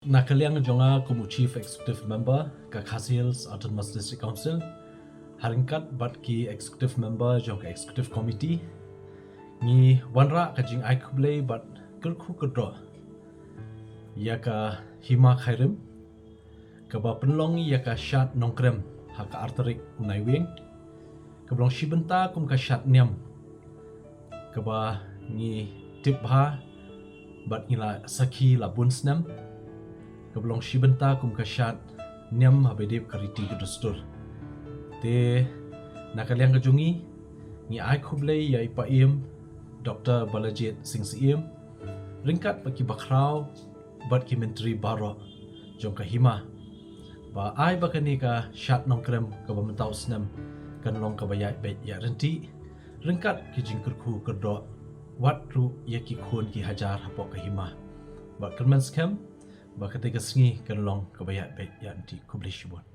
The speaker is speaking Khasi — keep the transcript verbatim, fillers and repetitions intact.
Na ka liang jong nga kum u Chief Executive Member ka Khasi Hills Autonomous District Council, ha ryngkat bad ki Executive Member jong ka Executive Committee, ngi wanrah ka jingai khublei bad kyrkhu kyrdoh ïa ka Hima Khyrim, kaba pynlong ïa ka Shad Nongkrem ha ka ar tarik u Naiwieng, kaba long shi bynta kum ka shad niam, kaba ngi tip bha bad ngi la sakhi la bun snem, kaba long shi bynta kum ka shad niam haba ïadei bad ka riti ka dustur. Te na ka liang ka jong ngi, ngi ai khublei ïa i Paiem Doktor Balajied Singh Syiem, ryngkat bad ki bakhraw bad ki myntri baroh jong ka Hima, ba ai ba kane ka Shad Nongkrem kaba mynta u snem kan long kaba ïaid beit ïaid ryntih, ryngkat ki jingkyrkhu kyrdoh wat ruh ïa ki khun ki hajar hapoh ka Hima. Bad kyrmen skhem ba katei ka sngi kan long kaba ïaid beit ïaid ryntih. Khublei shibun.